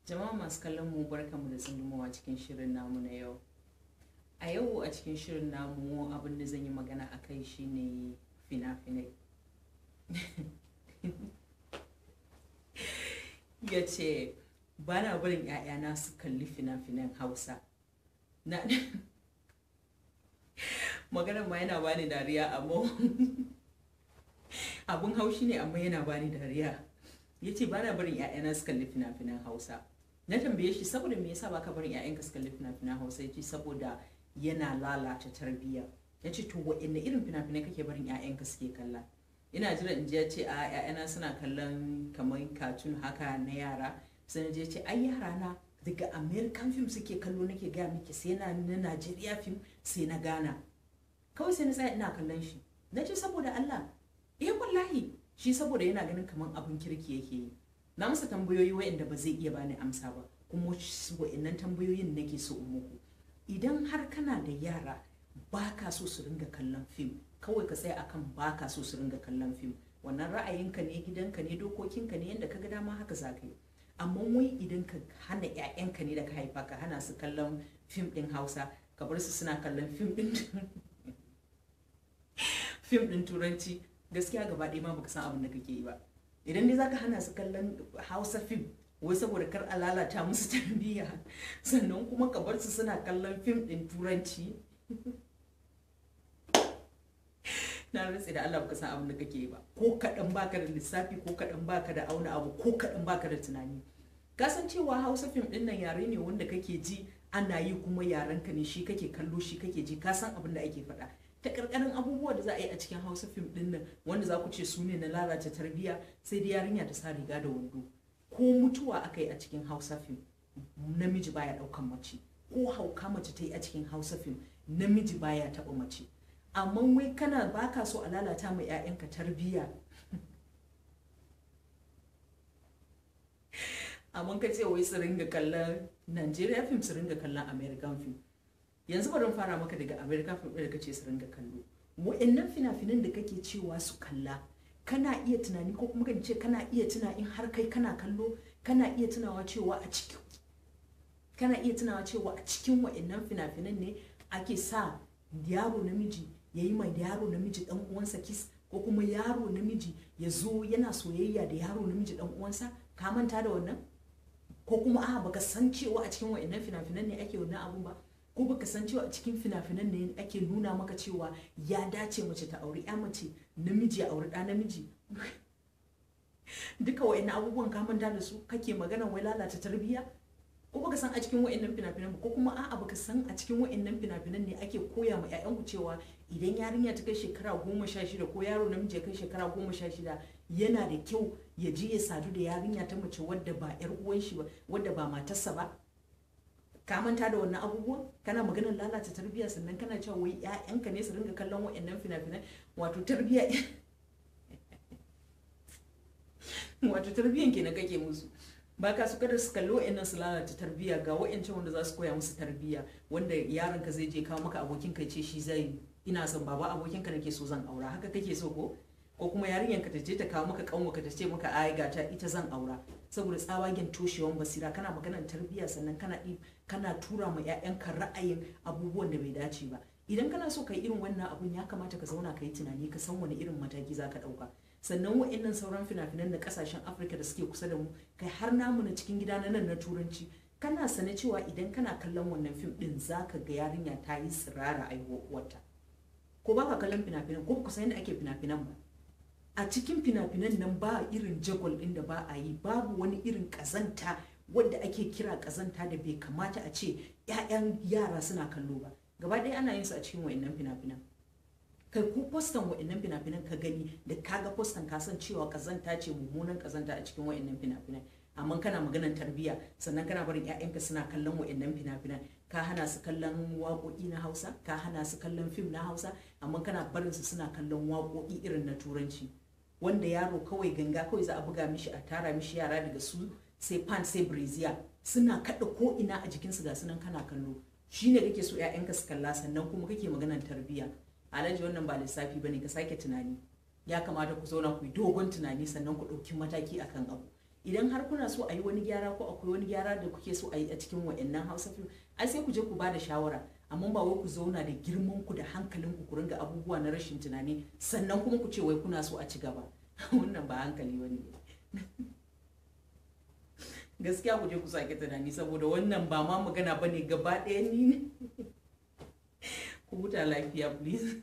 Jama'a masu kallon mu, barkamu da tsundumowa cikin shirin namu na yau. A yau a cikin shirin namu, abin da zan yi magana a kai shine fina-finai. Ya ce ba na barin 'ya'yana su kalli fina-finan Hausa. Na maganar ma yana bani dariya, amma abun haushi ne, amma yana bani dariya. Ya ce ba na barin 'ya'yana su kalli fina-finan Hausa. Na tambaye shi, saboda me yasa baka barin 'ya'yanka su kalli fina-finan Hausa? Ya ce saboda yana lalata tarbiyya. Ya ce to, wa'inne irin fina-finai kake barin 'ya'yanka suke kalla? Ina jiran in ji ya ce a 'ya'yana suna kallon kamar cartoon haka na yara. Sai na je ce ai yara na daga American film suke kallo, nake gaya miki, sai na Nigeria film, sai na Ghana. Kawai sai na tsaya ina kallon shi, na ce saboda Allah? Eh wallahi, shi saboda yana ganin kamar abin kirki yake yi. Na masa tambayoyi wa'inda ba zai iya bani amsa ba, kuma wa'innan tambayoyin nake so in muku. Idan har kana da yara ba ka so su ringa kallon fim, kawai ka tsaya akan ba ka so su ringa kallon fim, wannan ra'ayinka ne, gidanka ne, dokokinka ne, yadda ka ga dama haka za ka yi. Amma wai idan ka hana 'ya'yanka ne da ka haifa, ka hana su kallon fim ɗin Hausa, ka bar su suna kallon fim ɗin Turanci, gaskiya gaba ɗaya ma baka san abin da kake yi ba. Idan dai zaka hana su kallon Hausa fim wai saboda kar a lalata musu tarbiyya, sannan kuma ka bar su suna kallon fim ɗin Turanci, na rantse da Allah baka san abin da kake yi ba. Ko kaɗan baka da lissafi, ko kaɗan baka da auna abu, ko kaɗan baka da tunani. Ka san cewa Hausa fim ɗin nan yare ne wanda kake ji ana yi, kuma yaren ka ne, shi kake kallo, shi kake ji, ka san abin da ake faɗa. Ta karkarin abubuwa da za a yi a cikin Hausa fim ɗin nan wanda za ku ce su ne na lalata tarbiyya, sai dai yarinya ta sa riga da wando. Ko mutuwa aka yi a cikin Hausa fim, namiji baya ɗaukan mace. Ko hauka mace ta yi a cikin Hausa fim, namiji baya taɓa mace. Amma wai kana baka so a lalata ma 'ya'yanka tarbiyya, amma ka ce wai su ringa kallon Nigeria film, su ringa kallon American film. Yanzu bari fara maka daga American film da kace su ringa kallo. Wa'annan fina-finan da kake cewa su kalla, kana iya tunani, ko kuma kan ce kana iya tuna, in har kai kana kallo, kana iya tunawa cewa a cikin wa'annan fina-finan ne ake sa yaro namiji ya yi mai yaro namiji dan uwansa kiss, ko kuma yaro namiji ya zo yana soyayya da yaro namiji dan uwansa? Ka manta da wannan? Ko kuma a baka san cewa a cikin wa'annan fina-finan ne ake wannan abun ba? Ko baka san cewa a cikin fina-finan ne ake nuna maka cewa ya dace mace ta auri ya mace, namiji ya auri ɗa namiji? Duka wa'annan abubuwan ka manta da su, kake magana wai lalata tarbiyya. Ko baka san a cikin wa'annan fina-finan ba? Ko kuma a'a, baka san a cikin wa'annan fina-finan ne ake koya ma 'ya'yanku cewa idan yarinya ta kai shekara 16, ko yaro namiji ya kai shekara 16, yana da kyau ya je ya sadu da yarinya ta mace wadda ba 'yar uwan shi ba, wadda ba matarsa ba? Ka manta da wannan abubuwan, kana maganar lalata tarbiyya, sannan kana cewa wai 'ya'yanka ne su ringa kallon wa'annan fina-finan. Wato tarbiyyan kenan kake musu. Ba ka su kada su kalli wa'annan su lalata tarbiyya, ga wa'ancan wanda za su koya musu tarbiyya, wanda yaron ka zai je kawo maka abokin ka ce shi zai, ina son baba, abokin ka nake so zan aura. Haka kake so ko? Ko kuma yarinyar ka ta je ta kawo maka kanwa ka ta ce maka ai ga ta, ita zan aura. Saboda tsabagen toshewan basira, kana maganar tarbiyya, sannan kana tura ma 'ya'yanka ra'ayin abubuwan da bai dace ba. Idan kana so ka yi irin wannan abun, ya kamata ka zauna ka yi tunani, ka san wani irin mataki za ka ɗauka. Sannan wa'annan sauran fina-finan na kasashen Afirka da suke kusa da mu, kai har namu na cikin gida na nan na Turanci, kana sane cewa idan kana kallon wannan fim din zaka ga yarinya ta yi tsirara a wata? Ko baka kallon fina-finan? Ko ku san yadda ake fina-finan ba? A cikin fina-finan nan ba irin jagwal din da ba a yi, babu wani irin kazanta wadda ake kira kazanta da bai kamata a ce 'ya'yan yara suna kallo ba. Gaba ɗaya ana yin su a cikin wa'annan fina-finan. Kai, ko postan wa'annan fina-finan ka gani, da kaga postan ka san cewa kazanta ce, mummunan kazanta a cikin wa'annan fina-finan. Amma kana maganar tarbiyya, sannan kana barin 'ya'yanka suna kallon wa'annan fina-finan. Ka hana su kallon waƙoƙi na Hausa, ka hana su kallon fim na Hausa, amma kana barin su suna kallon waƙoƙi irin na Turanci, wanda yaro kawai ganga kawai za a buga mishi, a tara mishi yara daga su sai pant sai brassiere, suna kaɗa ko ina a jikinsu, ga sunan kana kallo. Shine kake so 'ya'yanka su kalla, sannan kuma kake maganar tarbiyya. Alhaji, wannan ba lissafi bane, ka sake tunani. Ya kamata ku zauna ku yi dogon tunani, sannan ku ɗauki mataki akan abu. Idan har kuna so a yi wani gyara, ko akwai wani gyara da kuke so a yi a cikin wa'annan Hausa film, ai sai ku je ku bada shawara. Amma ba wai ku zauna da girman ku da hankalin ku, ku ringa abubuwa na rashin tunani, sannan kuma ku ce wai kuna so a ci gaba. Wannan ba hankali bane gaskiya. Ku je ku sake tunani, saboda wannan ba ma magana bane gaba ɗaya. Ni ne, ku huta lafiya, please.